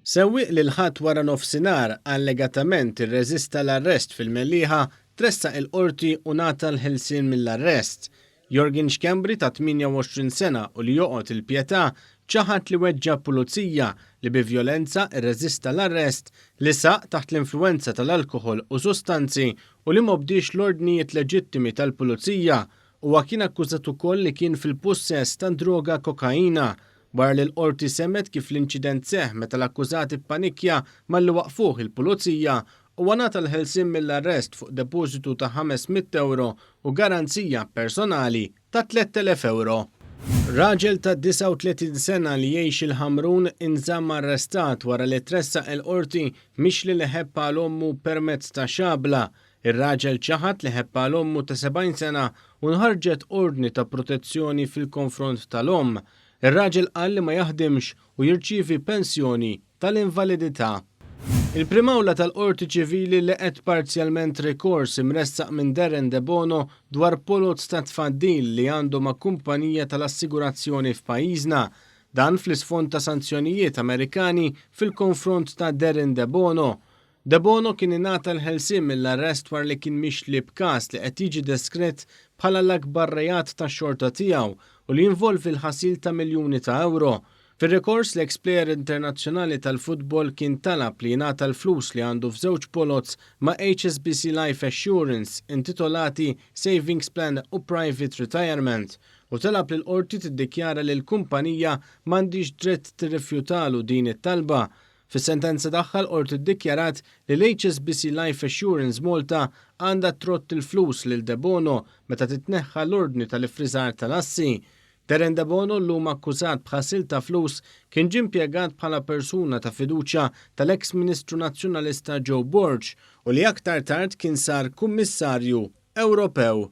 Sewwieq li l-Ħadd waranofsinhar allegatament irreżista l-arrest fil-Mellieħa tressaq il-Qorti u ngħata l-ħelsien mill-arrest. Yorgen Schembri ta' 28 sena u li joqgħod il-Pietà ċaħad li weġġa' pulizija, li bi vjolenza rreżista l-arrest, li saq taħt l-influwenza tal-alkoħol u sustanzi u li m'obdiex l-ordnijiet leġittimi tal-pulizija. Huwa kien akkużat ukoll li kien fil-pussess ta' droga kokaina. Wara li l-Qorti semgħet kif l-inċident seħħ meta l-akkużat ippanikkja malli waqqfuh il-Pulizija, huwa ngħata l-ħelsien mill-arrest fuq depożitu ta' 500 ewro u garanzija personali ta' 3,000 ewro. Raġel ta' 39 sena li jgħix il-Ħamrun inżamm arrestat wara li tressaq il-Qorti mixli li ħebb għal ommu permezz ta' xabla. Ir-raġel ċaħad li ħebb għal ommu ta' 70 sena u nħarġet ordni ta' protezzjoni fil-konfront tal-omm. Ir-raġel qal li ma jaħdimx u jirċievi pensjoni tal-invalidità. Il-Prim Awla tal-Qorti Ċivili leqgħet parzjalment rikors imressaq minn Darren Debono dwar poloz ta' tfaddil li għandu ma' kumpanija tal-assigurazzjoni f'pajjiżna. Dan fl-isfond ta' sanzjonijiet Amerikani fil-konfront ta' Darren Debono. Debono kien ingħata l-ħelsien mill-arrest wara li kien mixli b'każ li qed jiġi deskritt bħala l-akbar reat tax-xorta tiegħu u li jinvolvi l-ħasil ta' miljuni ta' ewro. Fir-rikors, l-eks plejer internazzjonali tal-futbol kien talab li jingħata l-flus li għandu f'żewġ poloz ma' HSBC Life Assurance intitolati Savings Plan u Private Retirement u talab lill-Qorti tiddikjara li l-kumpanija m'għandhiex dritt tirrifjutalu din it-talba. Fis-sentenza tagħha l-Qorti ddikjarat li l-HSBC Life Assurance Malta għandha trodd il-flus lil Debono meta titneħħa l-ordni tal-iffriżar tal-assi. Darren Debono llum akkużat b'ħasil ta' flus kien ġie impjegat bħala persuna ta' fiduċja tal-eks Ministru Nazzjonalista Joe Borg u li aktar tard kien sar Kummissarju Ewropew.